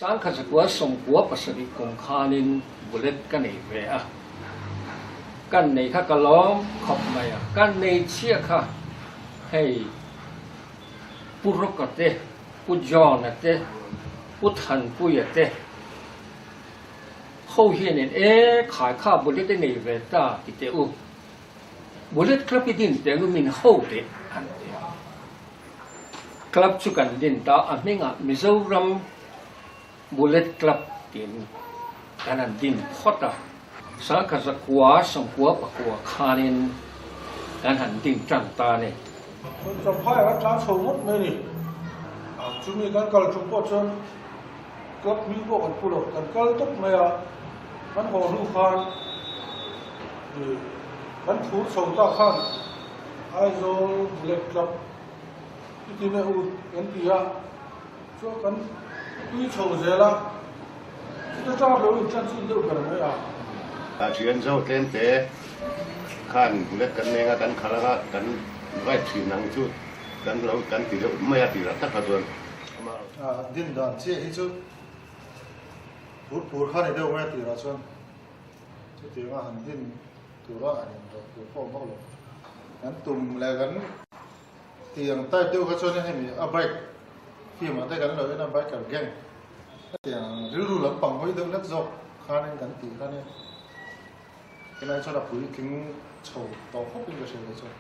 1997 kum khanin bullet ka nei ve a, kan nei kha ka lawm khawp mai a, kan nei chhiah kha hei Pu Rock-a te, Pu John-a te, Pu Thanpuia te ho hianin e khai kha bullet i nei ve ta ti teh u, bullet club i din teh ang u min ho teh an ti a. Club chu kan din ta a hmingah Mizoram Bullet Club tiin kan han din phawt a. 1994 khanin kan han din tan ta a ni. Chuan Champhai a tlan chho ngawt mai a ni. Chumi kan kal chung pawh chuan club hming pawh kan pu lo, kan kal tawp mai a. Kan haw hnu khan kan phur chho ta khan Aizawl Bullet Club i ti mai u kan ti a, chuan kan tui chho zel a, chuta tang lo in tan chhun deuh ber mai a. A thian zo tlem te khan bullet kan neng a, kan khalh anga kan ride thin ang chu kan lo kan ti deuh mai a tih lah tak kha chuan. Din dan chiah hi chu phur phur kha ni deuh mai a tirah chuan chutianga han din tura an inrawlh tur pawh a awm vak lo. Kan tum leh kan tih ang type deuh kha chuan hemi a bike film ah te kan lo en a biker gang hetiang rilru lampang hawi deuh hlek zawk khanin kan tih kha nia helai chuan a puitling chho tawh khawp in ka hria kei chuan.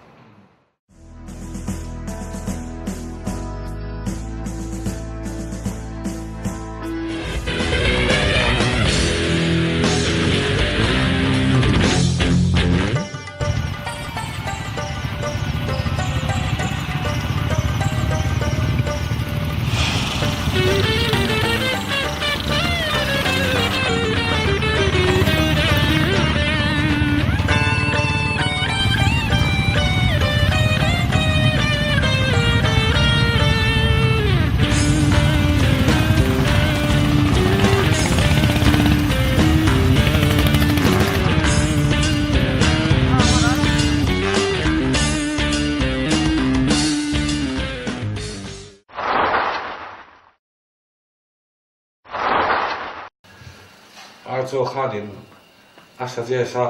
Archaw khanin a suggest a,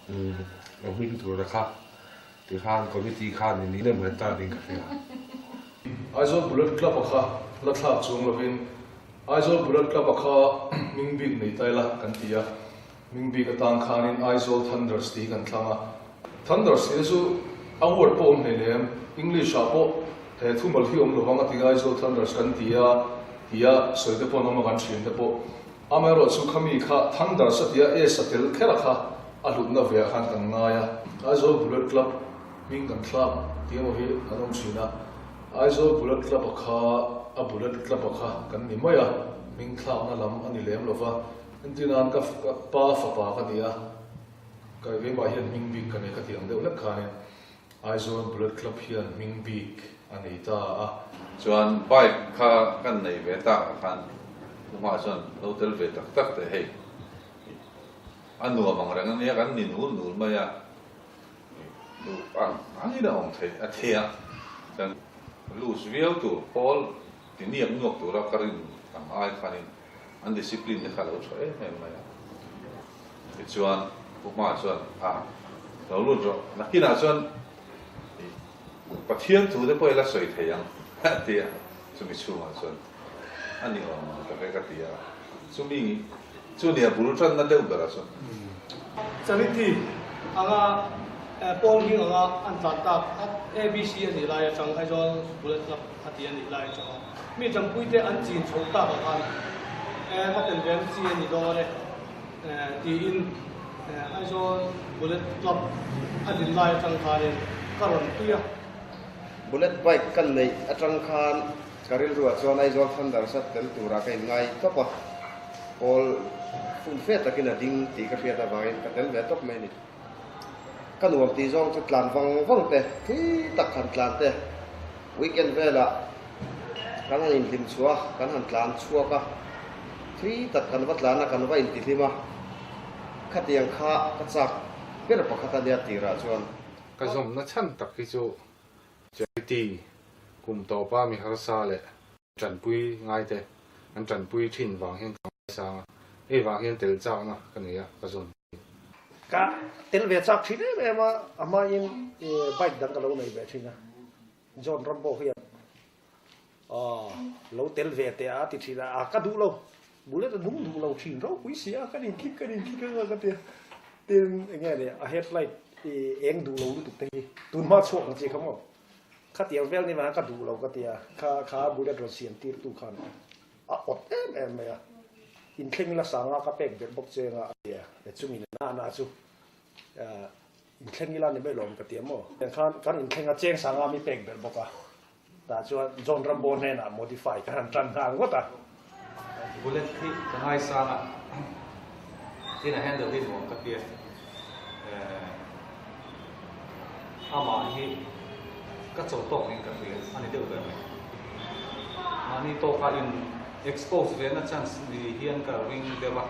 a hming tur a kha tikhan committee khanin in em han ta ding ka hria. Aizawl Bullet Club a kha la thlak chuang lovin Aizawl Bullet Club a kha hming bik nei ta ila kan ti a, hming bik atan khanin Aizawl Thunders tih hi kan thlang a. Thunders tih te chu a word pawh awm hlei lem, English ah pawh he thumal hi awm lovang a ti Aizawl Thunders kan ti a tia sawi te pawh an awm a kan thian te pawh. Amaherawhchu khami kha Thunders a tia S a tel kher a kha a hlutna ve ah khan kan ngai a. Aizawl Bullet Club hming kan thlak tih emaw hi an awm thin a. Aizawl Bullet Club a kha a Bullet Club a kha kan ni mai a, hming thlakna lam a ni lem lova. Entirnan ka pa fapa ka ni a, ka keimah hian hming bik ka nei ka tih ang deuh hlek khanin Aizawl Bullet Club hian hming bik a nei ta a. Chuan bike kha kan nei ve tak ah khan Uma chuan lo tel ve tak tak teh hei a nuam ang reng ania kan ni nul nul mai a. Duh ang angin a awm theih a thei a, chuan loose viau tur pawl ti niak nuak tura ka rin ang ai khanin an discipline te kha a lo tha em em mai a. Tichuan Pu Hma chuan a lo lut rawh, nakinah chuan Pathian thu te pawh i la sawi thei ang a ti a, chumi chhungah chuan a ni awm ang tak e ka ti a, chumi chu nia bul tanna deuh berah chuan. Charity anga Paul hming anga an tlan tak ABC a nih lai atang Aizawl Bullet Club a ti a nih lai atanga mi Champuite an chin chho tak ah khan va tel ve ang chi a ni dawn e tiin Aizawl Bullet Club a din lai atang khanin ka rawn tui a. Bullet bike ka neih atang khan Ka rilruah chuan Aizawl Thunders a tel turah ka inngai tawp a, Paul fum fe takin a ding tih ka hriat avangin ka tel ve tawp mai a ni. Ka nuam tih zawng chu tlan vang vang te, thui tak han tlan te, weekend velah kan han inhlim chhuah a, kan han tlan chhuak a, thui tak kan va tlan a, kan va intihlim a, khatiang kha ka chak ber pakhat a nia tirah chuan. Ka zawmna chhan tak hi chu Charity kum tawpa mi harsa leh tanpui ngaite an tanpui thin vang hian ka ngaisang a, hei vang hian tel chakna ka nei a, ka zawn thin. Ka tel ve chak thin em em a, a hmain bike dang ka lo nei ve thin a, John Rambo hian lo tel ve teh a ti thin a, a ka duh lo, bullet a nung duh lo thin ropui si a, kan inkhik kan inkhik anga ka ti a, tin enge ni a headlight eng duh lo lutuk te hi tun hma chhuak ang chi kha maw. Khatiang vel ni mah ka duh lo ka ti a, kha kha bullet rawn siam tir tu khan a awt em em mai a, inthleng ila sanga ka pek belh bawk che anga a ti a, e chumi na na chu inthleng ila ni mai lawm ka ti a maw. Tiang khan kan inthleng a cheng sanga mi pek belh bawk a, tah chuan John Rambo hnenah modify ka han tan nghal ngawt a. Bullet hi ka ngaisang a, tin a handle hi nuam ka ti a, amah hi ka cho tawk in ka hria a ni deuh ber mai. Mahni tawka in expose ve na chance ni hian ka ring deuh a,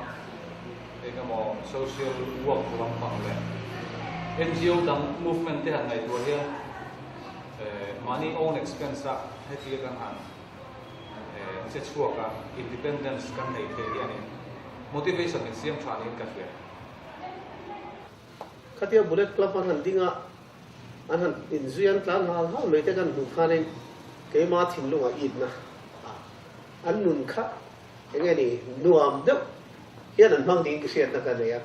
eng emaw social work lampang leh NGO dang movement te han ngaihtuah hian mahni own expense a heti kan han che chhuak a, independence kan nei thei hianin motivation min siam tha niin ka hria. Khatia Bullet Club an han ding a, an han inzui an tlan hal hal mai te kan hmuh khanin keima thinlungah itna an nun kha eng nge ni nuam deuh hian an hmang ding hriatna ka nei a.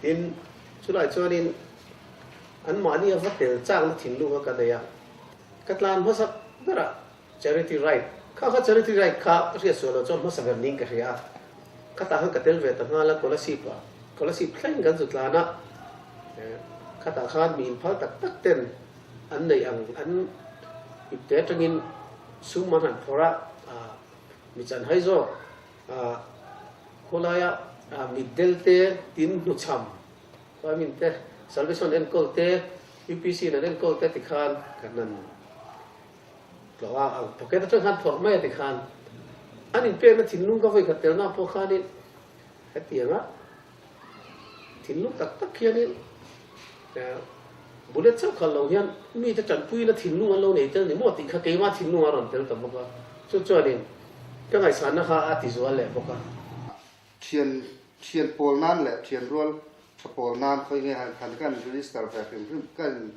Tin, chulai chuanin anmahni a va tel chakna thinlunga ka nei a, ka tlan hmasak berah Charity Ride kha kha Charity Ride kha ka hriat sual loh chuan hmasa ber niin ka hria a, khatah khan ka tel ve ta nghal a, Kolasib ah, Kolasib thleng kan zu tlan a, khatah khan mi inphal tak tak ten an neih ang an ipte atangin sum an han phawrh a, mi chanhai zawk khawlaia mitdel te tin hnuchham khuaimin te Salvation enkawl te UPC in an enkawl te tikhan kan han Tlawh a, ang pocket atang khan phawrh mai a ti khan an inpekna thinlung ka vawi khat telna pawh khanin hetianga thinlung tak tak hianin bullet chauh khalh lo hian mite tanpuina thinlung an lo nei tel ni maw tih kha keimah thinlung a rawn tel ta bawk a, chu chuanin ka ngaihsanna kha a ti zual leh bawk a. Thian thian pawl nan leh thian rual tha pawl nan khawi nge han khan ka in register ve hrim hrim ka in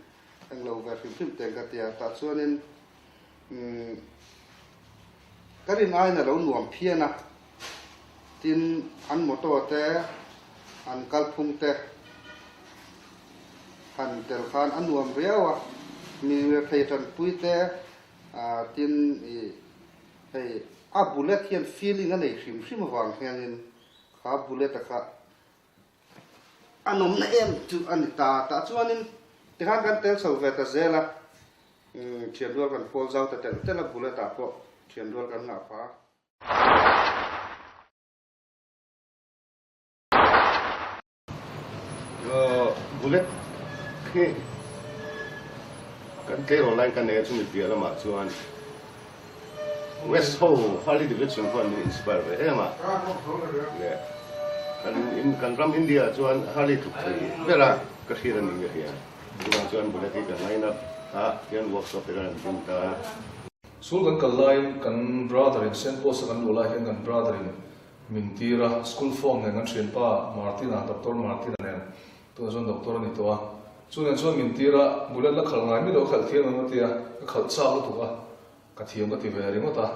Eng lo ve hrim hrim teng ka tia, tah chuanin umm ka rin aiin a lo nuam phian a, tin an motor te an kalphung te han tel khan a nuam riau a, mi rethei tanpui te ah tin ih hei a bullet hian feeling a nei hrim hrim avang hianin kha bullet a kha A nawmna em chu a ni ta. Tah chuanin tikhan kan tel chho ve ta zel a, thian rual kan pawl zau ta telh telh a, bullet ah pawh thian rual kan ngah pha. Bullet khi kan tleirawl laiin ka nei a, chumi piah lamah chuan West ho Harley Davidson khuan min inspire ve em a, leh kan in kan ram India ah chuan Harley tluk thei ber a ka hriat a nih ka hria, chuvang chuan bullet hi ka ngaina a, tian workshop te kan han bun ta a. School kan kal laiin kan brother in Saint Paul's a kan luh lai hian kan brother in min tir a, school form nen kan thianpa Martin-a, Doctor Martin-a nen Tunah chuan doctor a ni tawh a, chu nen chuan min tir a, bullet la khalh ngai miloh khalh thiam em a tia, ka khalh chak lutuk a, ka thiam ka ti ve ringawt a,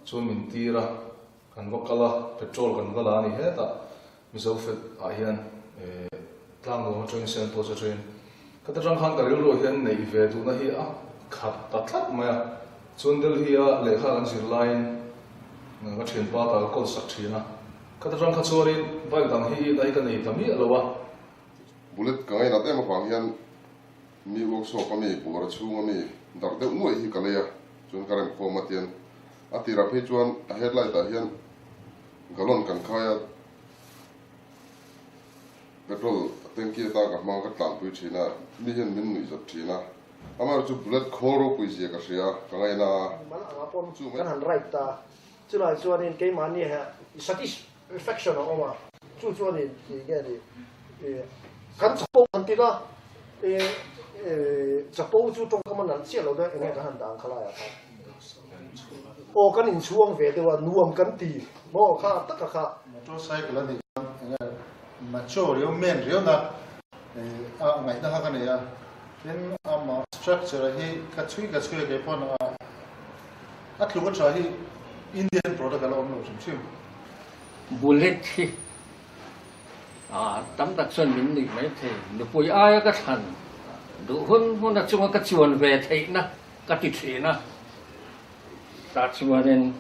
chuan min tir a, kan va kal a, petrol kan va la a ni hetah Mizo fet ah hian tlang nuam atangin Saint Paul's atangin ka ta tang khan ka rilruah hian neih ve duhna hi a khat ta tlat mai a, chuan Delhi a lehkha kan zir laiin ka thianpa ta ka call sak thin a. Ka ta tang kha chuanin bike dang hi i dai ka nei ta miah lo a. Bullet ka ngainat em avang hian mi workshop a mi buara chhung a mi darh deuh nuaih hi ka lei a, chuan ka rem khawm a tian a tirah phei chuan a headlight ah hian gallon kan khai a, petrol tanky atan ka hmang ka tlanpui thin a, mi hian min nuih zawt thin a, amaherawhchu bullet khawl ropui zia ka hria a, ka ngaina a. Mal anga pawn kan han ride ta. Chulai chuanin keimahni he satisfaction a awm a, chu chuanin ti nge ni kan chapo han ti la, chapo chu tawngkam a nalh chiah lo deuh enge kan han dah ang kha laiah khan. Aw kan inchhuang ve deuh a, nuam kan ti maw kha taka kha. Motorcycle a nih khan enge mature riau, men riau na a ngaihna kha ka nei a, tin ama structure a hi ka chhui ka chhui a kei pawn a a tluk a tha hi Indian product a la awm lo hrim hrim. Bullet hi tam tak chuan min nuih mai thei, nupui aia ka thlan duh hun hun a chunga ka chuan ve theihna ka ti thin a, tah chuanin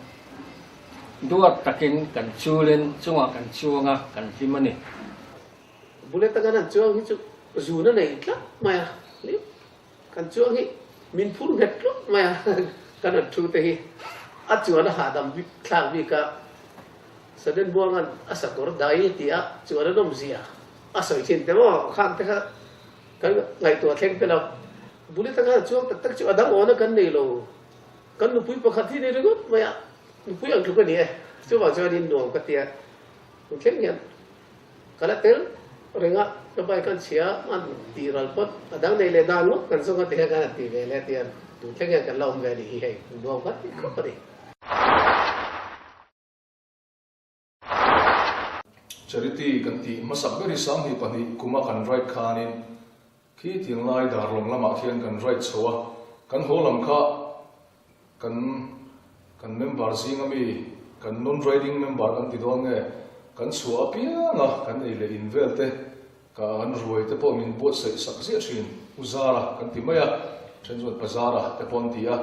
duat takin kan chulin chungah kan chuang a, kan hlim a ni. Bullet a kan han chuang hi chu zun a nei tlat mai a, kan chuang hi min phur nghet tlut mai a, kan han thu te hi a chuan a hahdam bik thlak bik a, Sudden Buanga'n a sakawr dai tih a chuan a nawmzia a sawi thin te maw khang te kha kan ngaihtuah thleng te lo. Bullet a kan han chuang tak tak chu a dang awna kan nei lo, kan nupui pakhat hi ni ringawt mai a, nupui ang tluk a ni e, chuvang chuanin nuam ka tia thleng hian. Ka la tel reng a, ka bike an chhia a tih ral phawt, a dang nei leh dan ngawt kan zawng a ti hian kan han ti ve leh tian tun thleng hian kan la awm ve a nih hi hei nuam kha ti khawp a ni. Charity kan tih hmasak ber hi 22 kuma kan ride khanin khi tinglai Darlawng lamah khian kan ride chho a, kan haw lam kha Kan kan member zinga mi, kan non-riding member kan ti dawn nge, kan chhuah apiang a, kan ei leh in vel te, ka kan ruai te pawh min buatsaih sak ziah thin, U Zara kan ti mai a, then chuan Pa Zara te pawh an ti a,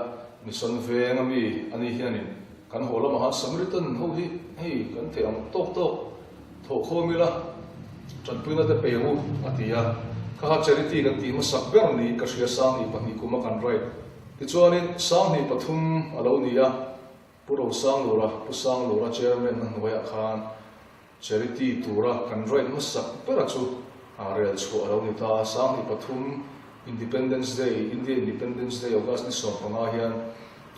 Mission venga mi a ni hianin kan haw lamah khan Samaritan ho hi hei kan theih ang tawk tawk thawh khawm ila, tanpuina te pe u a ti a, kha kha charity kan tih hmasak ber ni ka hria 22 kuma kan ride. Tichuanin 23 a lo ni a, Pu Rosanglura, Pu Sanglura Chairman a hnuaiah khan Charity tura kan ride hmasak bera chu rel chhuah a lo ni ta a. 23 Independence Day, India Independence Day, August ni 15 hian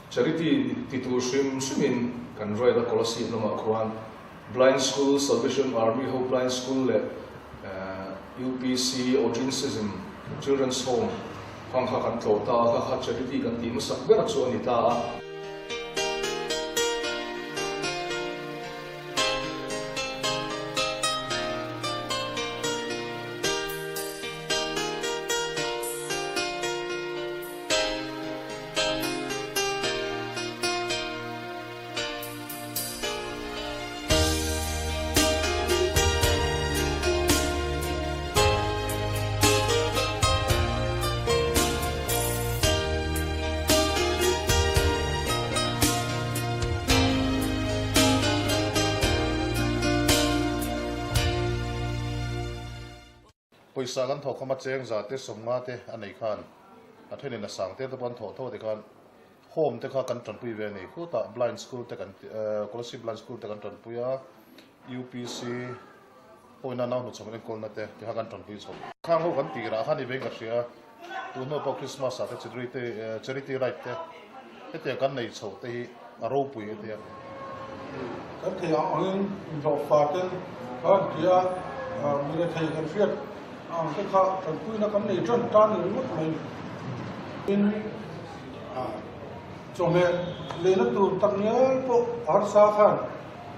Charity ti tur hrim hrimin kan ride a Kolasib lamah khuan Blind School, Salvation Army ho Blind School leh UPC Autism Children's Home khang kha kan tlawh ta a, kha kha charity kan tih hmasak ber chu a ni ta a. Pawisa kan thawk khawm a cheng za te sawmnga te a nei khan a thenin a sang te te pawh an thawh tho a ti khan Home te kha kan tanpui ve a ni. Khutah Blind School te kan Kolasib Blind School te kan tanpui a, UPC pawhin a nau hnuchhawm an enkawlna te te kha kan tanpui chho. Khang ho kan tih rah kha ni vein ka hria a, tun hnu pawh Christmas ah te Charity Charity Ride te hetiang kan nei chho te hi a ropui a tia. Kan thei ang angin inhlawhfa ten kha an ti a, mi rethei kan hriat ang te kha tanpuina kan nei tan tan ni ringawt mai. Tin, chawhmeh lehna tur tak ngial pawh a harsa khan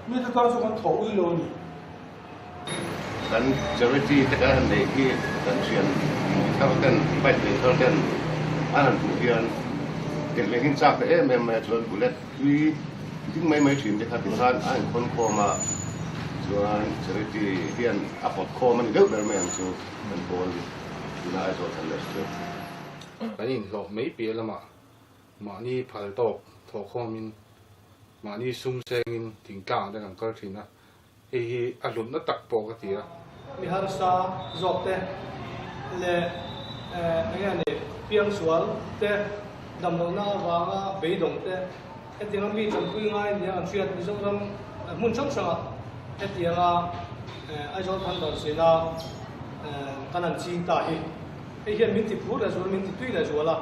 mite tan chu kan thawh ui lo a ni. Kan charity te kan han neih hi kan thian thar ten, bike nei thar ten an han hmuh hian telh leh hin chak ta em em mai a, chuan bullet hlui ding mai mai thin te kha tikhan a inkhawn khawm a, chuan charity hian a pawt khawm a ni deuh ber mai ang chu kan pawl tuna Aizawl Thunders chu. Kan inhlawh mai piah lamah mahni phal tawk thawh khawmin mahni sum sengin thingtlang ah te kan kal thin a, Hei hi a hlutna tak pawh ka ti a. Mi harsa zawk te leh eng nge ni piangsual te, damlohna avanga beidawng te, hetianga mi tanpui ngai nia an hriat Mizoram hmun hrang hrangah hetianga Aizawl Thunder sina kan han ching ta hi hei hian min ti phur leh zual, min ti tui leh zual a.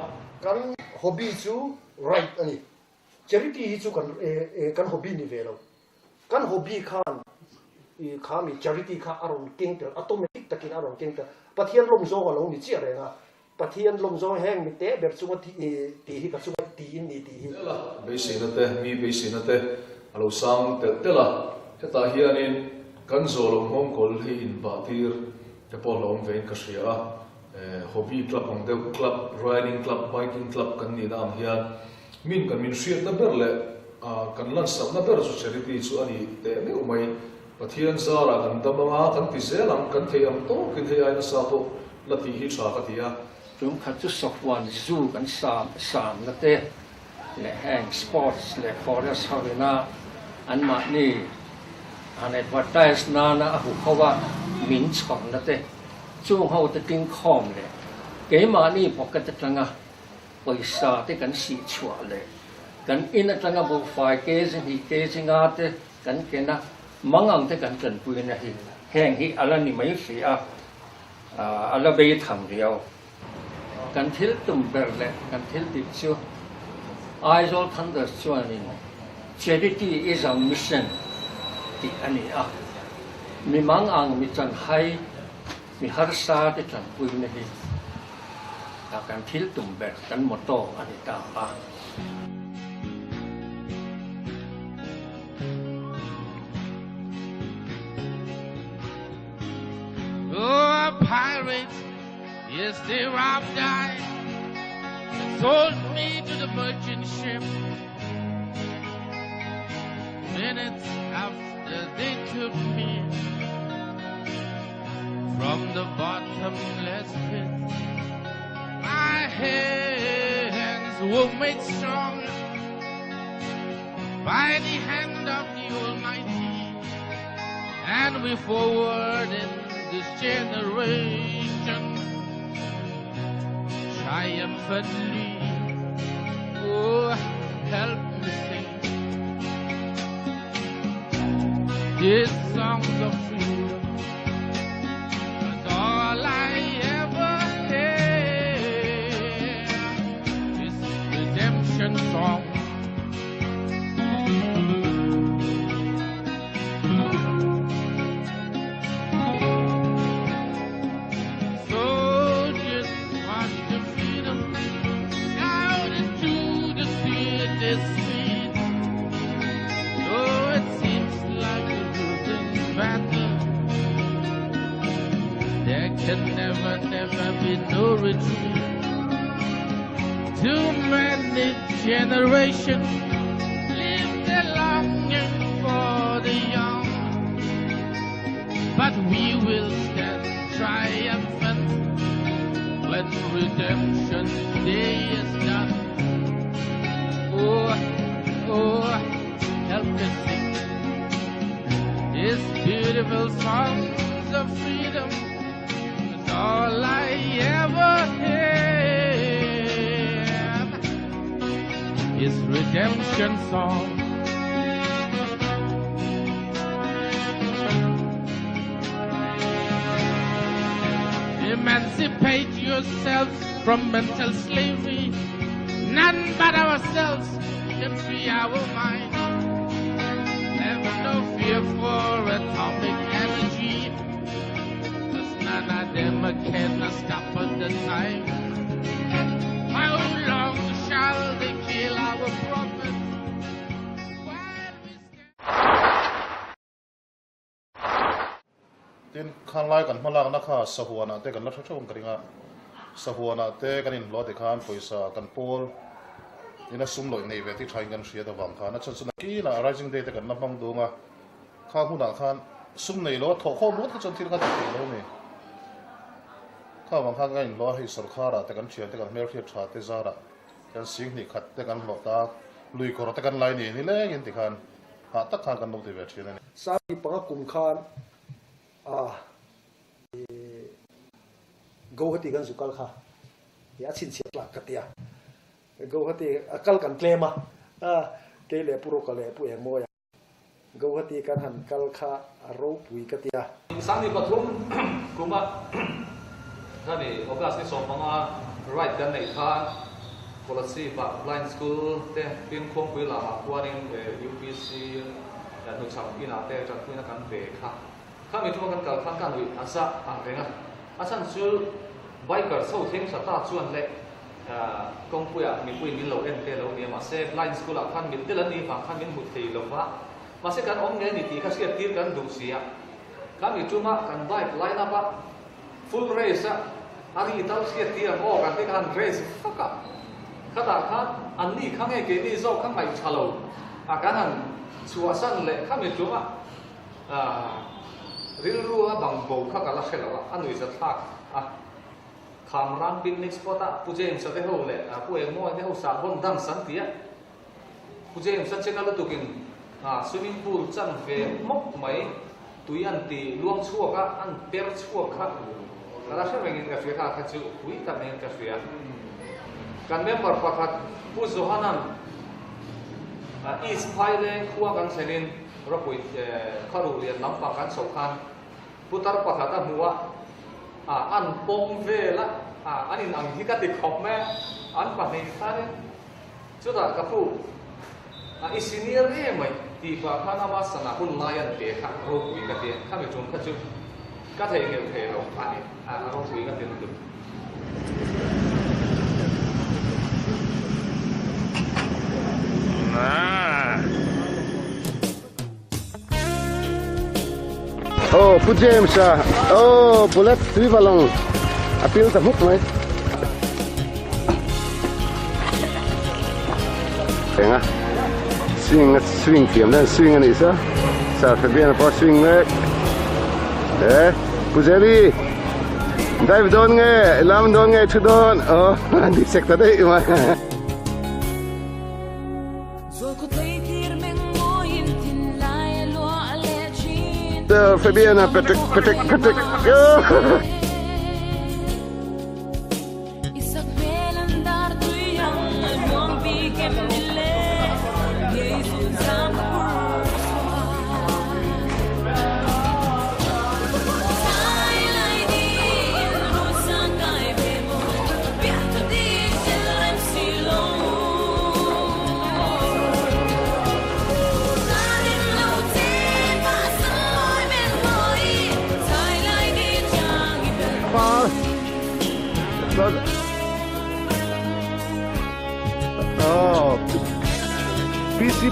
Kan hobby chu ride a ni. Charity hi chu kan kan hobby ni ve lo. Kan hobby khan i kha mi charity kha a rawn keng tel, automatic takin a rawn keng tel. Pathian lawm zawng a lo ni chiah reng a, Pathian lawm zawng heng mi teh ber chunga tih hi ka chunga. ti in ni tih hi. Zel a, beiseina te, mi beiseina te a lo sang telh telh a, hetah hianin kan zawh loh nghawngkawl hi inbahtir te pawh hlauhawm vein ka hria a, hobby club ang deuh club, riding club, biking club kan nihna ang hian min kan min hriatna ber leh kan lansakna ber chu charity chu a ni teh meuh mai. Pathian zarah kan dam anga kan ti zel ang, kan thei ang tawkin hei ai nasa pawh la tih hi tha ka ti a. Tum khat chu sahuan zu kan sam samna te leh heng sports leh forest ho ina anmahni han advertise nana a hu ho a min chhawrna te chung ho te tingkhawm leh keimahni pocket atanga pawisa te kan sih chhuah leh kan in atanga buhfai kg hnih kg nga te kan ken a, mangang te kan tanpuina hi heng hi a la ni mai si a, a la bei tham riau. Kan thil tum ber leh kan thil tih chu Aizawl Thunders chuanin Charity is our mission tih a ni a, mi mangang, mi chanhai, mi harsa te tanpuina hi kan thil tum ber, kan motto a ni ta a. Oh, pirates, yes, they robbed I and sold me to the merchant ship. Minutes after they took me from the bottomless pit, my hands were made strong by the hand of the Almighty, and we forward in this generation triumphantly. Oh, help me sing these songs of freedom. 'Cause all I ever had is redemption song. Soldiers march to freedom, out into the city streets. Though it seems like a losing battle, there can never, never be no retreat. Too many generations live their longing for the young, but we will stand triumphant when redemption day is done. Oh, oh, help me sing these beautiful songs of freedom. It's all I ever have is redemption song. Emancipate yourselves from mental slavery. None but ourselves can free our mind. Have no fear for atomic energy, 'cause none of them can stop at the time. How long shall they kill our prophets? Tin, khanlai kan hmalakna kha sahuanah te kan la hre theuh ang ka ring a, sahuanah te kan inhlawh ti khan pawisa kan pawl ina sum lawih nei ve tih thain kan hriat avang khan a chhan chu nakinah Rising Day te kan la hmang dung a, kha hunah khan sum nei lo a thawh khawm ruat kha chuan thil kha ti thei lo a ni. Kha avang khan kan inhlawh a, hei sawrkharah te kan thian te kan hmelhriat tha te zarah kan singhnih khat te kan hlawh ta, lui kawr te kan lai ni nilengin ti khan hah tak khan kan lo ti ve thin a ni. Sanghi panga kum khan a Guwahati kan zu kal kha i a chhinchhiah tlak ka ti a, Guwahati a kal kan tlem a, kei leh Pu Rawka leh Pu Engmawia Guwahati kan han kal kha a ropui ka ti a. Sangni pathum kuma khani August ni 15 ride kan neih khan Kolasib-ah Blind School te tin Khuangpui lamah khuanin UPC hnuchham inah te tanpuina kan pe kha. Khami thuma kan kal khan ka nuih a za ang reng a, a chhan chu bikers ho thleng thla ta chuan leh Kawngpuiah mipuiin min lo en te lo nia, mahse blind school ah khan mit del an nih vang khan min hmu thei lo va, mahse kan awm nge ni tih kha hriat tir kan duh si a. Kan mi tuma kan bike line up a full race a a ri tal hriat tir ang aw kan ti khan race vak a, khatah khan an ni kha nge keini zawk kha ngaih tha lo a kan han chhuahsan leh kha mi tuma rilru a bang bo kha ka la hre lo a, a nuihzathlak a. Khamrang picnic spot a Pu James-a te ho leh Pu Engmawia te ho sahbawn dance an ti a. Pu James-a chena lutukin swimming pool chan ve hmawk mai tui an ti luang chhuak a, an per chhuak kha ka la hre rengin ka hria kha kha chu pui tak niin ka hria. Kan member pakhat Pu Johanan East Phaileng khua kan thlenin ropui kharuh lian lampang kan chhoh khan Putar pakhat a hmu a, a an pawm vel a, a an in ang hi ka ti khawp mai a, an pahnih khanin chutah ka pu a i senior em mai tih pah khan ama sana hun lai an pe kha ropui ka ti a, khami tum kha chu ka theihnghilh thei lo a ni, a ropui ka ti lutuk. Oh Pu James a oh bullet tui valawng a pil ta hmuk mai enga swing a swing thiam dan swing a nih sa sir Fabian pawh swing mek e Pu Jerry dive dawn nge lam dawn nge thu dawn oh an sek ta daih mai. Fabiana Patrick Patrick Patrick Oh, PC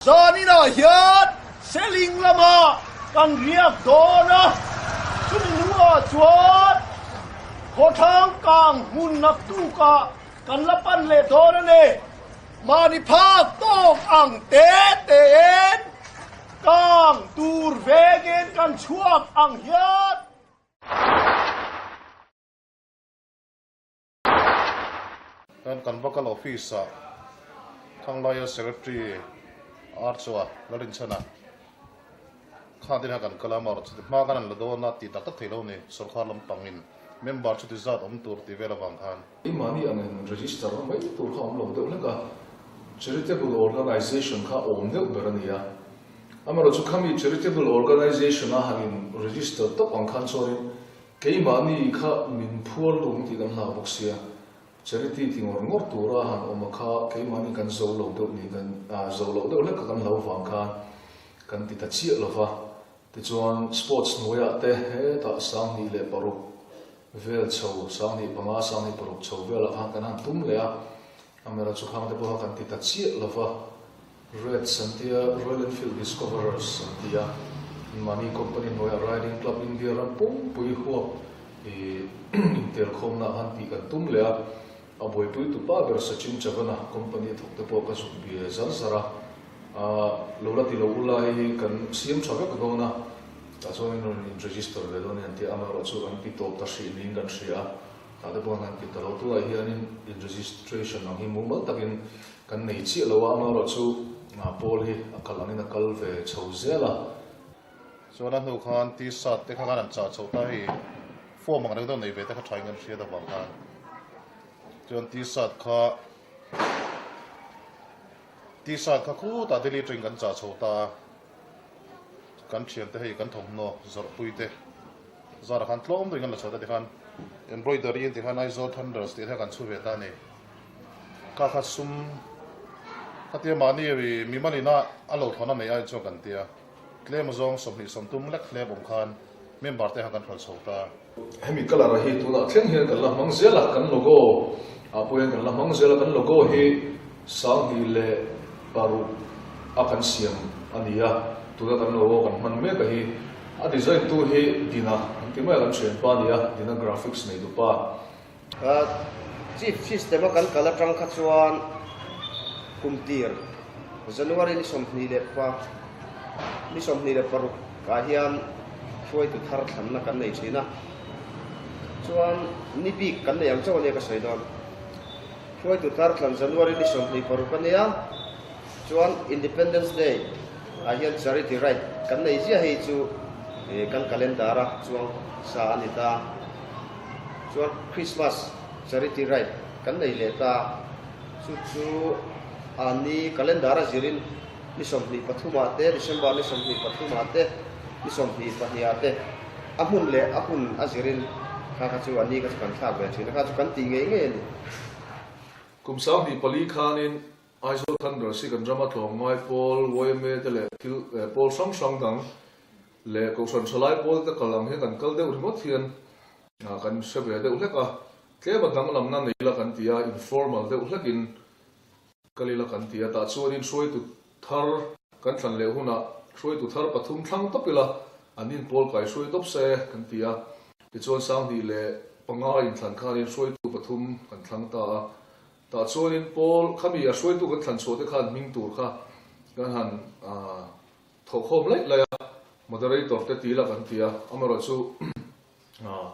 Zaninah hian Seling lamah kan riak dawn a, chumi hnuah chuan khawthlang kang hmun naktukah kan la pan leh dawn a ni. Mahni phak tawk ang te tein kang tur vengin kan chhuak ang hian. Kan kan va kal office ah Thanglaia Secretary Archua Lalinchhana khan tin ah kan kal a, amaherawhchu chu hma kan han la dawn a tih tak tak thei lo ni, sorkar lampangin member chuti zat awm tur tih vel avang khan. Keimahni angin register na mai tur kha awm lo deuh hlek a, charitable organization kha awm deuh ber a ni a. Amaherawhchu khami charitable organization a han in register tawp ang khan chuanin Keimahni kha min phuar lung tih kan hlau bawk sia, charity ti ngawr ngawr tura han awm a kha keimahni kan zo lo deuh ni kan zo loh deuh hlek kha kan hlau vang khan kan ti ta chiah lo va. Tichuan sports hnuaiah te hetah 2006 vel chho, 2005, 2006 chho velah khan kan han tum leh a, amera chu khang te pawha kan ti ta chiah lo va. Reds an ti a, Royal Enfield Discoverers an ti a, mahni company hnuaiah Riding Club India ram pumpui huap i intelkhawmna khan tih kan tum leh a, a buaipui tupa ber Sachin Chavana company a thawk te pawh ka zuk bia zar zar a, lo la ti lo ula hei kan siam tha vek dawn a, tah chuan in rawn in register ve dawn a ni an ti a, amaherawhchu an ti tawp ta hrih niin kan hria a, tah te pawh an ti ta lo, tunah hianin in registration ang hi mumal takin Kan nei chiah lo a, amaherawhchu Paul hi a kal angin a kal ve chho zel a. Chuan a hnu khan T-shirt te kha khan an chah chho ta hei form ang reng deuh nei ve te kha thain kan hriat avang khan chuan T-shirt kha T-shirt kha khutah Delhi atangin kan chah chho ta a, kan thiante hei kan thawmhnaw zawrhpui te zarah khan tlawm deuhin kan la chho ta tikhan embroidery an tih khan Aizawl Thunders tih kha kan chhu ve ta a ni. Ka kha sum khatia mahni ri mimalina a lo thawn a nei ai chuan kan tia tlem zawng 20 30 lek hlep awm khan member te kha kan hrual chho ta. Hemi colour a hi tunah thleng hian kan la hmang zel a, kan logo ah pawh hian kan la hmang zel a, kan logo hi 2006 a kan siam a ni a, tuna kan logo kan hman mek a hi a design tu hi Dina an ti mai a, kan thianpa a ni a, Dina graphics nei tupa. Chief system a kan kal atang kha chuan kum tir January ni sawmhnih leh pa ni 26 ah hian hruaitu thar thlanna kan nei thin a, chuan ni bik kan nei ang chauh ania ka sawi dawn. Hruaitu thar thlan January ni 26 a nia, chuan Independence Day ah hian charity ride kan nei ziah hei chu kan calendar a chuang sa a ni ta. Chuan Christmas charity ride kan nei leh ta, chu chu a ni calendar a zirin ni 23 ah te, December ni 23 ah te, ni 22 ah te a hmun leh a hun a zirin kha kha chu a ni kha chu kan thlak ve thin a, kha chu kan tih ngei ngei a ni. Kum 2004 khanin Aizawl Thunders hi kan rama tlawmngai pawl, YMA te leh thil pawl hrang hrang dang leh Kohhran Thalai pawl te kal ang hian kan kal deuh ringawt hian kan hre ve deuh hlek a, tlem a danglamna nei ila kan ti a, informal deuh hlekin kal ila kan ti a, tah chuanin hruaitu thar kan thlan leh hunah hruaitu thar pathum thlang tawp ila an inpawl kai hruai tawp se kan ti a, tichuan 2005 inthlan khanin hruaitu pathum kan thlang ta a, tah chuanin pawl khami a hruaitu kan thlan chhuah te khan hming tur kha kan han Thawhkhawm laih laih a, moderator te ti la kan ti a, amaherawhchu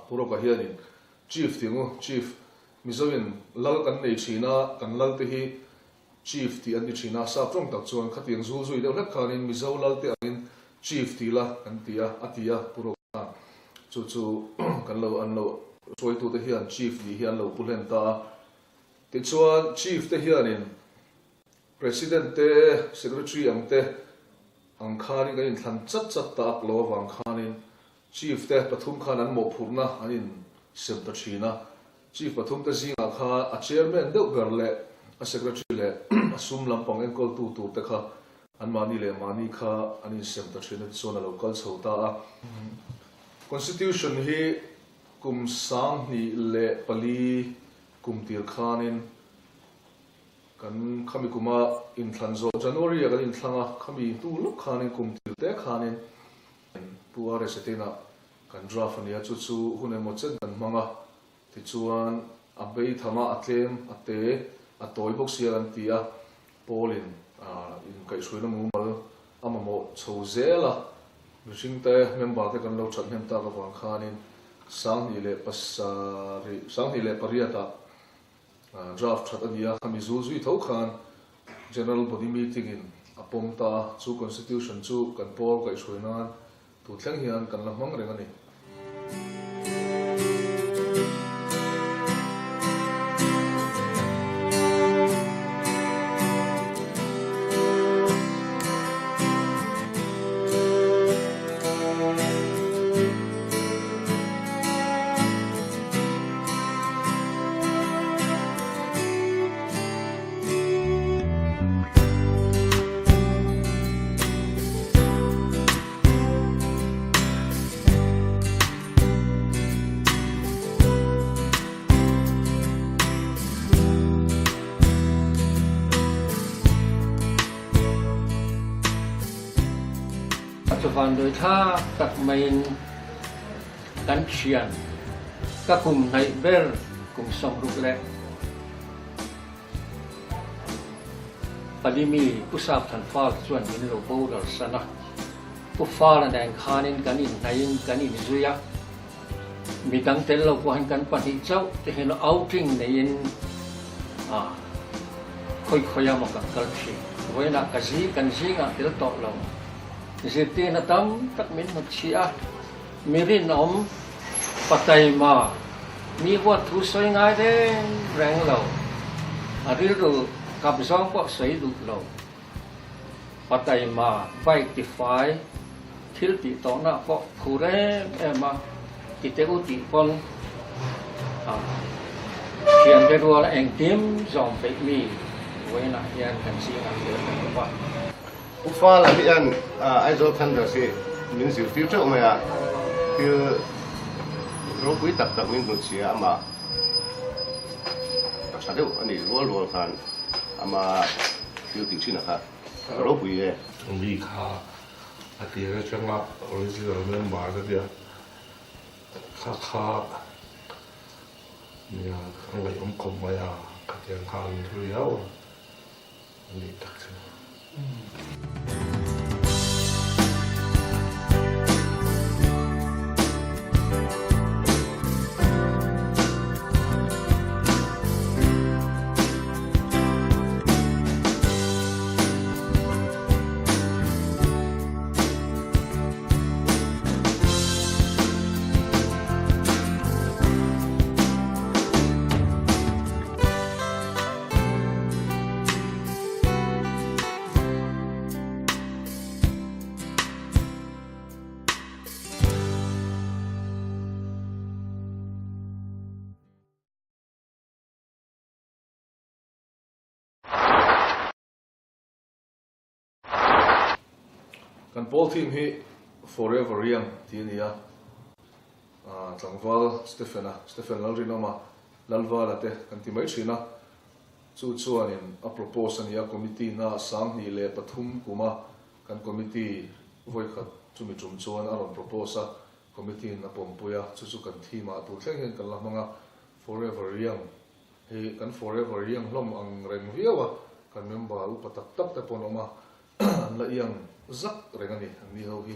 Pu Rawka hianin Chief tih ngu, Chief, Mizoin lal kan nei thin a, kan lal te hi Chief tih an ni thin a, sap tawng tak chuan khatiang zul zui deuh hlek khanin Mizo lal te angin Chief ti la kan ti a, a ti a Pu Rawka chu chu kan lo an lo hruaitute hian Chief nih hi an lo pu hlen ta a, tichuan Chief te hianin President te, Secretary ang te ang khanin kan inthlan chat chat ta ak lo avang khanin Chief te pathum khan an mawhphurhna an insem ta thin a. Chief pathum te zingah khan a Chairman deuh ber leh a Secretary leh a sum lampang enkawltu tur te kha anmahni leh mahni kha an insem ta thin a tichuan a lo kal chho ta a. Constitution hi kum 2004 kum tir khanin. Kan khami kuma inthlan zawh January ah kan inthlang a, khami hnu lawk khanin kum tir te khanin Pu RS te inah kan draft a nia, chu chu hun emaw chen kan hmang a, tichuan a bei tham a, a tlem, a te, a tawi bawk sia kan ti a, Paul-in inkaihhruaina mumal a mamawh chho zel a, mihringte member te kan lo that hnem tak avang khanin 2007, 2008 ah Draft that a ni a, khami zul zui tho khan General Body Meeting in a pawm ta a, chu Constitution chu kan pawl kaihhruai nan tu thleng hian kan la hmang reng a ni. Chuvan dui thlak tak maiin kan thian ka kum hnaih ber kum 64 mi Pu Sap Than Fal chuan min lo boral san a, Pu Fala nen khanin kan inhnaihin kan inzui a, midang tel lo pawhin kan pahnih chauh te hian outing neiin khawi khawi a maw kan kal thin. Vawiinah ka zi kan zingah tel tawh lo. Zirtirna tam tak min hnutchhih a. Mi rinawm, pa taima, mi huat thu sawi ngai reng reng lo, a rilru kap zawng pawh sawi duh lo. Pa taima, bike tifai, thil tih tawhna pawh phur em em a, ti teh u tih pawn a thiante ruala engkim zawm peih mi vawiinah hian kan zingah tel ta lo va. Pu Fala hian Aizawl Thunders hi min zirtir teuh mai a, thil ropui tak tak min hnutchhia amah a tha deuh a nih rual rual khan ama thil tih thin a kha a ropui e. Mi kha a tir atanga original member te nia kha kha nia a ngaihawm khawp mai a, khatiang kha an riau a. Ni tak chu. Kan pawl team hi Forever Young tih a ni a, tlangval Stephen-a, Stephen Lalrinawma, Lalvala te kan ti mai thin a. Chu chuanin a propose a ni a, committee hna 2003 kuma kan committee vawikhat chumi tum chuan a rawn propose a, committee in a pawmpui a, chu chu kan theme ah tur thleng hian kan la hmang a, forever young hi kan forever young hlawm ang reng viau a, kan member upa tak tak te pawh an awm a, an la young zak reng a ni an ni ho hi.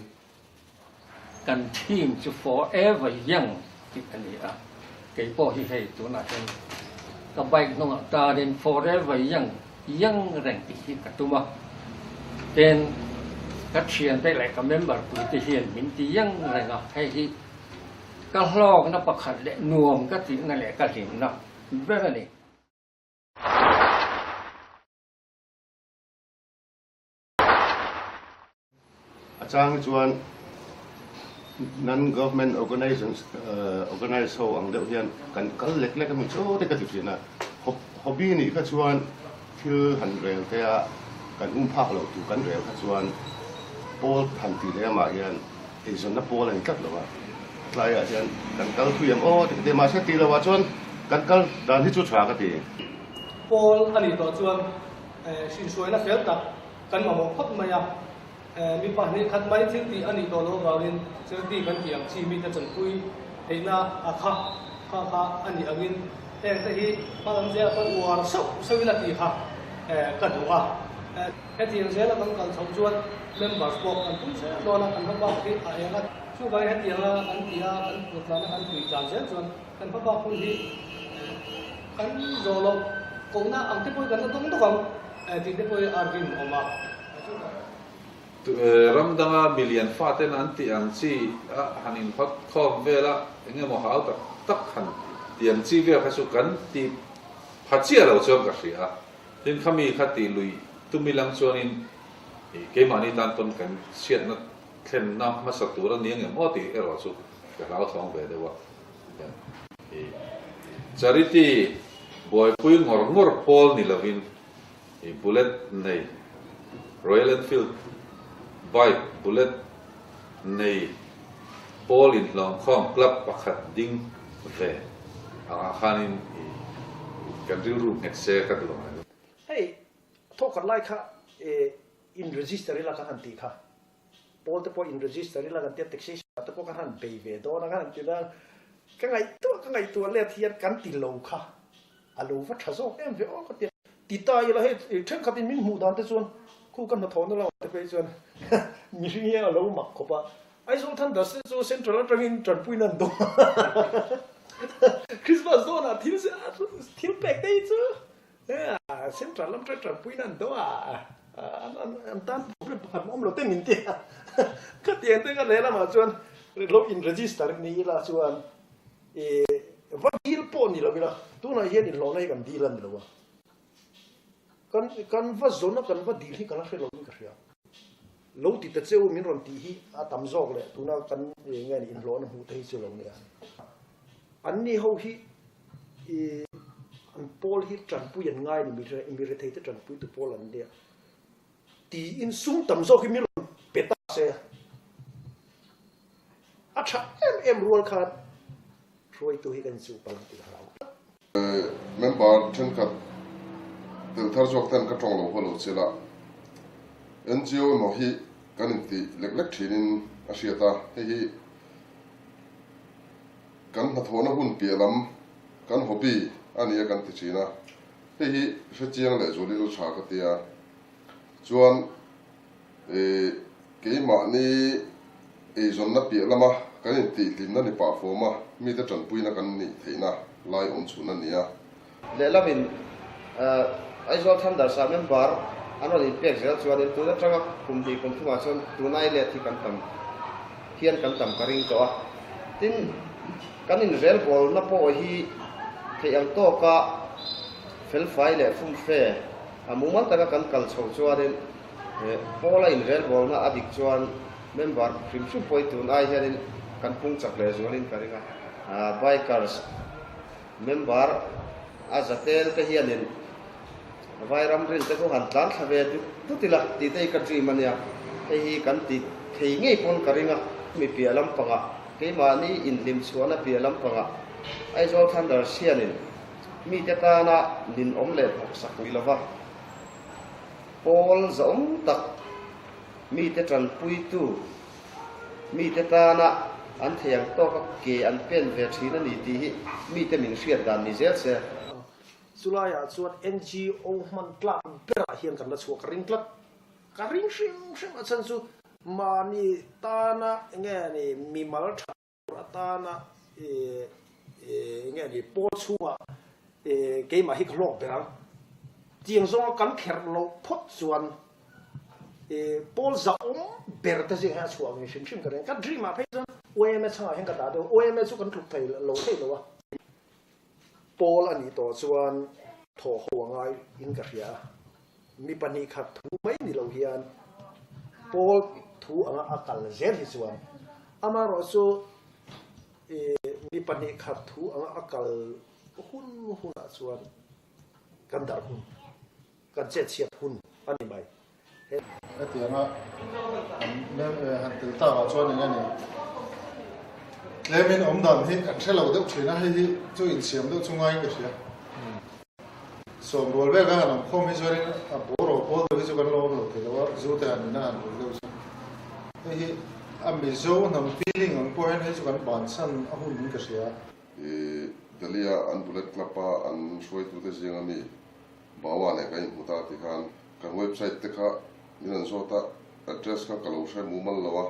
Kan theme chu forever young tih a ni a, kei pawh hi hei tunah hian ka bike hnungah tarin forever young, young reng tih hi ka tum a, tin ka thiante leh ka member puite hian min ti young reng a, hei hi ka hlawkna pakhat leh nuam ka tihna leh ka hlimna ber a ni. A chang hi chuan non-government organizations organize ho ang deuh hian kan kal lek lek a mi chaw te ka ti thin a. Hobby nih kha chuan thil han rel te a kan um phak loh tur kan rel kha chuan pawl han tih leh amah hian eizawnna pawl a ni tlat lo a. Tlaiah hian kan kal thui ang aw ti ka ti a, mahse tih loh ah chuan kan kal dan hi chu tha ka ti. Pawl a nih tawh chuan hrinhruaina fel tak kan mamawh phawt mai a. Mi pahnih khat mai thil tih a nih tawh loh avangin charity kan tih ang chi mite chanpui theihna a kha kha kha a nih angin heng te hi hmalam zela pawn uar sauh sauh ila tih kha ka duh a. Hetiang zela kan kal chhoh chuan members pawh kan pui zel dawn a, kan hmabak hi a eng a. Chuvangin hetianga kan tih a, kan puttlana kan pui tlan zel chuan kan hmabak hun hi kan zawh loh kohna ang te pawhin kan la dawng dawk ang tih te pawhin a rinawm a. Ram danga milian faten an tih ang chi a han inhawt khawm vel a, eng emaw hau tak tak han tih ang chi vel kha chu kan ti pha chiah lo chuan ka hria a. Tin, khami kha tih lui tumi lang chuanin keimahni tan pawn kan chhiatna thlenna hmasa tur a ni angem aw tih erawh chu ka hlauthawng ve deuh a. Charity buaipui ngawr ngawr pawl ni lovin I bullet nei Royal Enfield bike bullet nei pawl inhlawmkhawm club pakhat ding ve angah khanin i kan rilru nghet se ka duh ang reng. Hei thawkhat lai kha in register ila kan han tih kha pawl te pawh in register ila kan tia taxation ah te pawh kan han bei ve dawn a kan han ti na ka ngaihtuah ka ngaihtuah let hian kan ti lo kha a lo va tha zawk em ve aw ka tia ti ta ila hei thenkhat in min hmuh dan te chuan khu ka hnathawhna lamah te phei chuan mihring hian a lo mak khawp a Aizawl Thunders te chu central atangin tanpuina an dawng a Christmas dawnah thil thil pek te hi chu Central lam ṭan ṭanpuina an do a, an tan problem pakhat awm lo te min ti a. Khatiang te ka lehlamah chuan lo in register ni ila chuan va deal pawh ni lo ila, tunah hian inhlawhna hi kan deal a ni lo a. Kan kan va zawn a kan va deal hi ka la hre lo in ka hria. Lo ti ta cheu min rawn tih hi a tam zawk leh tuna kan nge ni inhlawhna hmuh te hi chu lo nia. Anni ho hi I an pawl hi tanpui an ngai a ni, mi rethei te tanpui tu pawl an nia tiin sum tam zawk hi mi rawn pe ta se a tha em em rual khan hruaitu hi kan inchuh palh ang tih ka hlau tlat. Member thenkhat tel thar zawk ten ka tawng lo haw lo chil a, NGO emaw hi kan inti lek lek thinin a hriat a, hei hi Kan hnathawhna hun piah lam kan hobby a nia kan ti thin a, hei hi hrechiang leh zual ilo tha ka tia. Chuan eh keimahni eizawnna piah lama kan intihhlimna ni pah fawm a, mite tanpuina kan nih theihna lai awm chhun a ni a. Lehlamin Aizawl Thunders ah member an rawn inpek zel chuanin tun atanga kum hnih kum thumah chuan tunai let hi kan tam hian kan tam ka ring tawh a. Tin, kan inrel bawlna pawh hi theih ang tawka felfai leh fumfe a mumal taka kan kal chho chuanin pawla inrel bawlna a dik chuan member hrim hrim pawh hi tun ai hianin kan pung chak leh zualin ka ring a. Bikers. Member a zatel te hianin Vairam ril te khu han tlan thla ve dut dut ila tih te hi ka dream a nia. Hei hi kan ti thei ngei pawn ka ring a. Mi piah lampangah keimahni inhlim chhuahna piah lampangah Aizawl Thunders hianin mite tana ninawm leh hnawksak ni lova pawl zahawm tak mite tanpuitu Mite tana an thei ang tawka ke an pen ve thin a ni tih hi mite min hriat dan ni zel se. Chulaiah chuan NGO hman tlak berah hian kan la chhuah ka ring tlat. Ka ring hrim hrim a chhan chu mahni tana enge ni mimal tha tur atana enge ni pawl chhungah keimah hi ka hlawk ber ang. Tiang zawnga kan kherh loh phawt chuan pawl zahawm ber te zing hian a chhuah ngei hrim hrim ka ring. Ka dream ah phei chuan YMA chhangah hian ka dah deuh a, YMA chu kan tluk thei lo thei lo a. Pawl a nih tawh chuan thawh ho a ngai in ka hria a, mi pahnih khat thu mai ni lo hian pawl thu anga a kal zel hi chuan amaherawh chu mi pahnih khat thu anga a kal hun hunah chuan kan darh hun, kan chetchhiat hun a ni mai. Hetianga han tel takah chuan eng emaw tlemin awm dan hi kan hre lo deuh thin a, hei hi chu insiam deuh chu ngaiin ka hria. Sawm rual vel kan han awm khawm hi chuanin a bawraw pawl deuh hi chu kan lo awm lo thei lo a, zu te han in a han rul deuh chu. Hei hi a Mizo hnam feeling ang pawh hian hei chu kan bansan a hun in ka hria. I Delhi-a an Bullet Club-a an hruaitute zinga mi Bawa nen kan inhmu ta tih khan kan website te kha min rawn zawt a, address kha ka lo hre mumal lo a,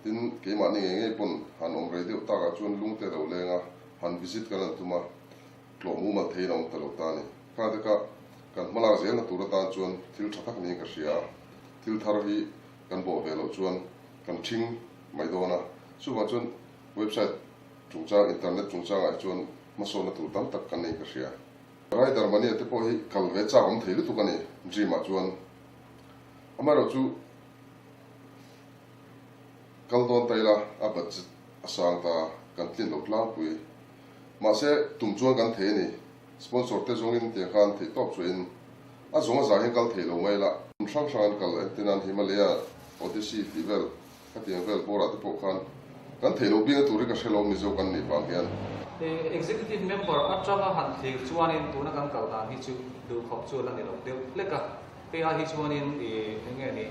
tin keimahni ngei ngei pawn han awm rei deuh takah chuan lung te lo leng a, han visit kan han tum a, tlawh mumal theiin a awm ta lo ta a ni. Khang te kha kan hmalak zelna tur atan chuan thil tha tak niin ka hria a, thil thar hi kan bawh ve loh chuan kan ṭhing mai dawn a, chuvang chuan website chungchang, internet chungchangah hi chuan hmasawnna tur tam tak kan nei ka hria. Rider Mania te pawh hi kal ve chak awm thei lutuk a ni dream ah chuan. Amaherawh chu kal dawn ta ila a budget a sang ta kan tlin lo tlangpui. Mahse tum chuan kan thei a ni. Sponsor te zawngin tiang khan theih tawp chuahin a zawng a zah hian kal thei lo mai ila. Hmun hrang hrang an kal entir nan Himalaya, Odyssey tih vel Khatiang vel bawrah te pawh khan kan theih loh bikna tur hi ka hre lo Mizo kan nih vang hian. Executive member atanga han thlir chuanin tuna kan kal dan hi chu duhkhawp chu a la ni lo deuh hlek a. Hei ai hi chuanin eng nge ni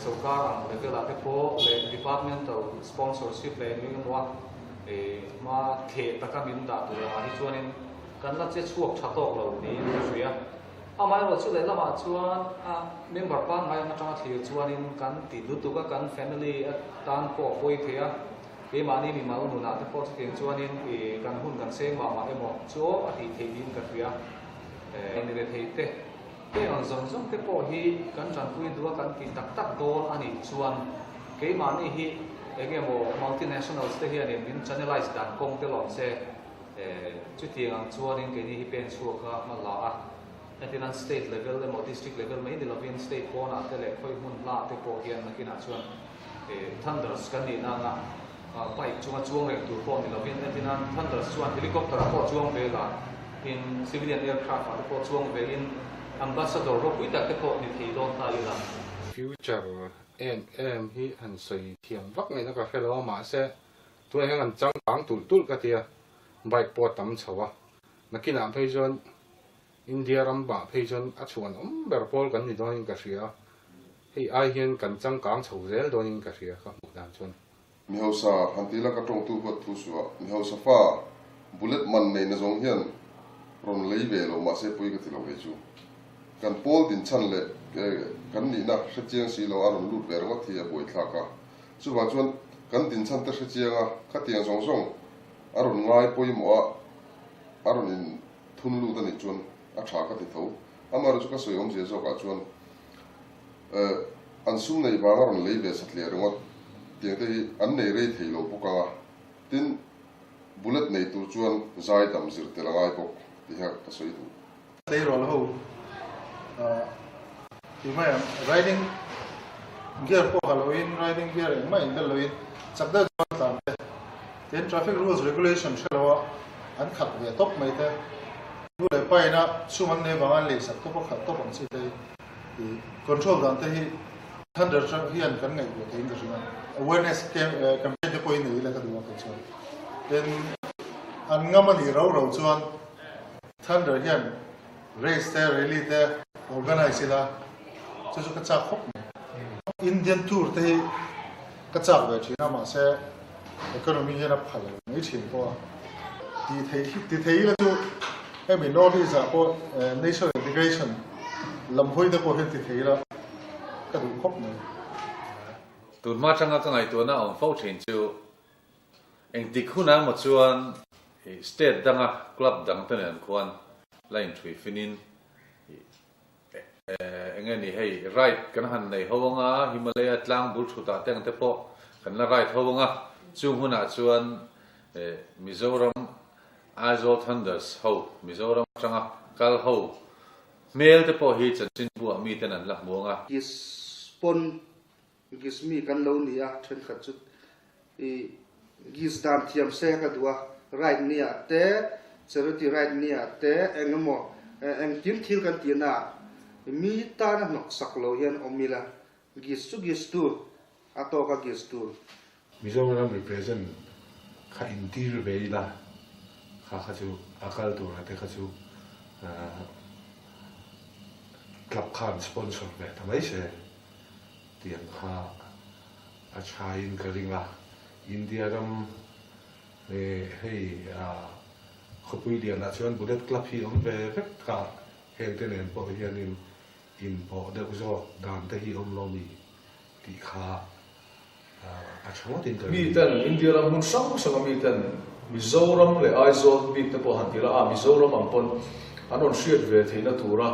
sorkar ang level ah te pawh leh departmental sponsorship leh eng eng emaw a hma thleh taka min dah tur angah hi chuanin kan la che chhuak tha tawk lo niin ka hria. Amaherawh chu lehlamah chuan a member pangngai ang atanga thlir chuanin kan ti lutuk a, kan family atan pawh a pawi thei a, keimahni mimal nunah te pawh chutiang chuanin ih kan hun kan seng mah mah emaw chu a tih theih niin ka hria. Ni ve thei te heng ang zawng zawng te pawh hi kan tanpui duh a kan tih tak tak dawn a nih chuan keimahni hi eng emaw multinationals te hianin min channelize dan kawng te lawm se. Chutiang ang chuanin keini hi pen chhuak a hma la a, hetinan state level emaw district level mai ni lovin state pawnah te leh khawi hmun hla te pawh hian nakinah chuan thunders kan nih nanga bike chunga chuang reng tur pawh ni lovin hetinan thunders chuan helicopter ah pawh chuang ve la in civilian aircraft ah te pawh chuang ve in ambassador ropui tak te pawh ni thei dawn ta ila. Future em em hi han sawi thiam vak ngaihna ka hre lo a mahse Tunah hian kan changkang tulh tulh ka tia, bike pawh a tam chho a, nakinah phei chuan India ram ah phei chuan a chhuan awm ber pawl kan ni dawnin ka hria, hei ai hian kan changkang chho zel dawnin ka hria ka hmuh dan chuan. Mi hausa han ti ila ka tawngtu huat thu suah, mi hausa fa bullet man nei na zawng hian rawn lei ve lo mahse pui ka ti lo kei chu. Kan pawl din chhan leh kan nihna hrechiang si lo a rawn lut ve ringawt hi a buaithlak a, Chuvang chuan kan dinchhan te hre chiang a, khatiang zawng zawng a rawn ngai pawimawh a, a rawn in thun lut a nih chuan a tha ka ti tho. Amaherawhchu ka sawi awmzia zawkah chuan eh an sum nei vang a rawn lei ve satliah ringawt tiang te hi an nei rei thei lo bawk ang a, tin bullet nei tur chuan zai dam zir tel a ngai bawk tih hian ka sawi duh. Tleirawl ho tih mai ang riding gear pawh ha loin riding gear engmah in bel loin chak deuh chuan tlan te tin traffic rules regulation hre lo a an khat ve tawp mai te nu leh pa ina chhung an nei vang an lei sak tawp a khat tawp ang chi te hi ih control dan te hi thunder hian kan ngaihtuah theiin ka hria awareness campaign te pawh hi nei ila ka duh ang kei chuan tin an ngam a nih rau rau chuan. Thunder hian race te rally te organize ila chu chu ka chak khawp mai. Indian tour te hi ka chak ve thin a mahse economy hian a phal lo mai thin pawh a. Ti thei ti thei ila chu hemi North East ah pawh national integration lam hawi te pawh hian ti thei ila ka duh khawp mai. Tunhma atanga ka ngaihtuahna a awm fo thin chu Engtik hunah emaw chuan state danga club dang te nen khuan la inthui finin eng nge ni hei ride kan han nei ho anga Himalaya tlang bul thutah te ang te pawh kan la ride ho anga chung hunah chuan Mizoram Aizawl Thunders ho Mizoram atanga kal ho hmel te pawh hi chanchinbu ah miten an la hmu anga. Gispawn Gismi kan lo ni a, thenkhat chu i gis dan thiam se ka duh a, right ni ah te, charity right ni ah te, eng emaw engkim thil kan tih na ah mi tana hnawk sak lo hian awm ila, gis chu gis tur, a tawk a gis tur. Mizoram represent kha intir ve ila, kha kha chu a kal tur ah te kha chu. Club khan sponsor ve ta mai se tiang kha a thain ka ring a. India ram hei khawpui lianah chuan Bullet Club hi awm ve vek a, heng te nen pawh hianin inpawh deuh zawk dan te hi awm lo mi tih kha a tha ngawtin ka ring. Miten India ram hmun hrang hranga miten Mizoram leh Aizawl bik te pawh han ti la a, Mizoram ang pawn an rawn hriat ve theihna tura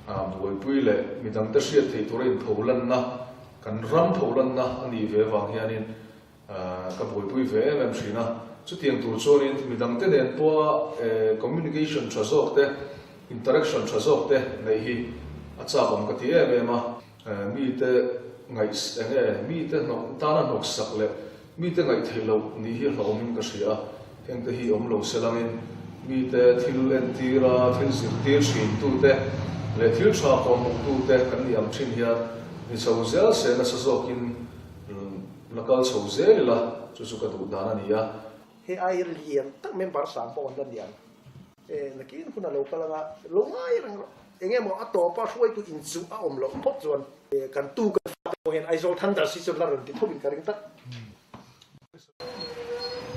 buaipui leh midangte hriat theih tura inpholanna, kan ram pholanna a nih ve avang hianin ka buaipui ve em em thin a. Chutiang tur chuanin midangte nen pawha communication tha zawk te, interaction tha zawk te neih hi a chak awm ka ti em em a. Mite ngaih eng nge, mite hnawk tana hnawksak leh mite ngaih theih loh nih hi hlauhawmin ka hria a, hengte hi awm lo se langin mite thil entir a, thil zirtir thintute leh thil tha kawhhmuhtute kan nih ang thin hian ni chho zel se nasa zawkin la kal chho zel ila, chu chu ka duh dan a ni a. Hei ai lian tak member sang pawh an la ni ang. E, nakin hun a lo kal anga lo ngai reng rawh. Eng emaw a tawpa hruaitu inchuh a awm loh phawt chuan kan tu kan fate pawh hian Aizawl Thunders hi chuan la rawn ti thovin ka ring tlat.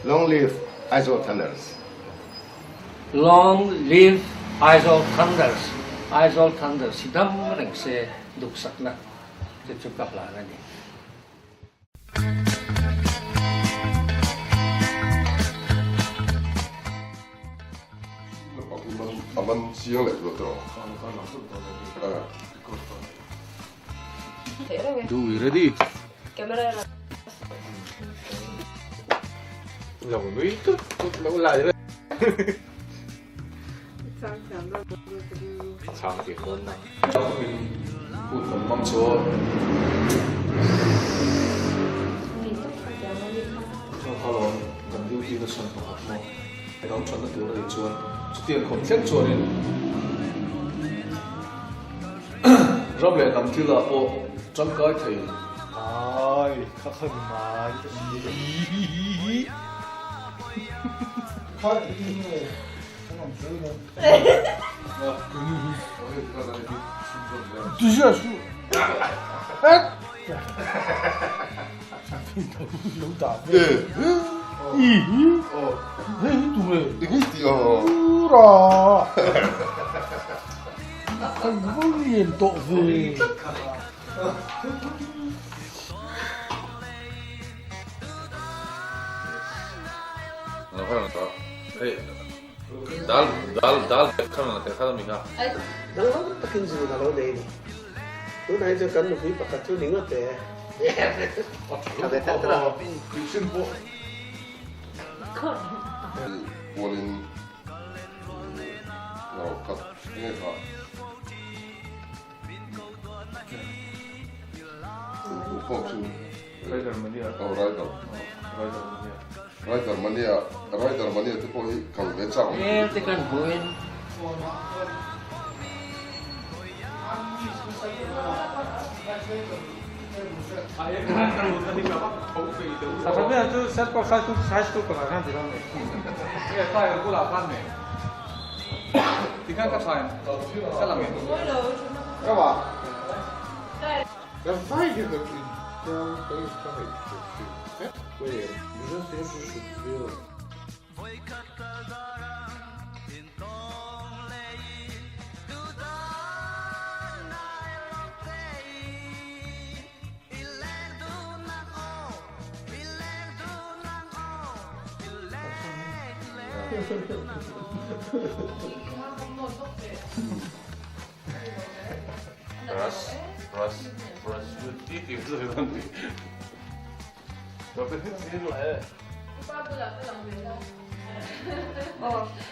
Long live Aizawl Thunders. Long live Aizawl Thunders. Aizawl Thunders hi dam reng se duhsakna te chu ka hlan a ni. A man chiang leh zual tawh. Do we ready? Lo nui tut tut lo lai le. Chang ti dawn na. Kut kan hmang chuan. Kha lawm kan duty na chhan pakhat maw dang thatna tur a nih chuan chutiang khawp thleng chuanin ram leh hnam thil ah pawh tangkai thei. Ai kha kha ni mai. Danglam takin zun a lo nei a ni. Tunah hi chuan kan nupui pakhat chu ni ngawt e. Tha ve tlat a. Pualin khat nge kha. Rider Mania. Oh, Rider. Rider Mania. Rider Mania, Rider Mania te pawh hi kal ve chak awm. Hmel te kan hmuhin.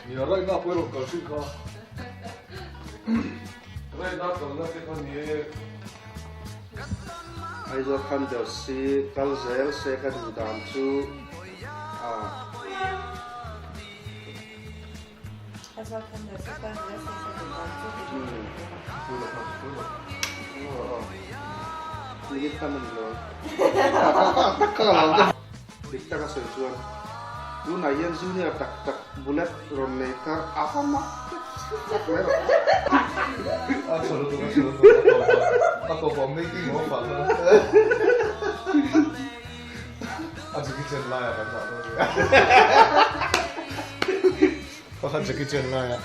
Nia raina pawh i rawn kal thin kha. Raina kalna te kha ni e. Aizawl Thunders hi kal zel se ka duh dan chu a. Dik taka sawi chuan tunah hian junior tak tak bullet rawn nei thar a va mak vek. A tawp a making of ah khan a Jackie Chan lai ah kan dah dawn nia. Kha kha Jackie Chan lai ah.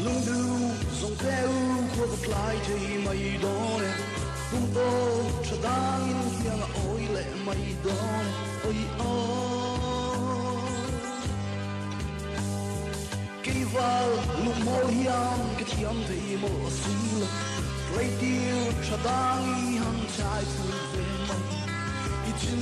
Lungdu zawng teu khua ka tlai thei mai dawn e Kum aw tha dangin hiang a awi leh mai dawn e Oi aw Keival lungmawl hian ka thiam thei maw a si lo Tleitir tha dangi han chai pui ve mai i chu.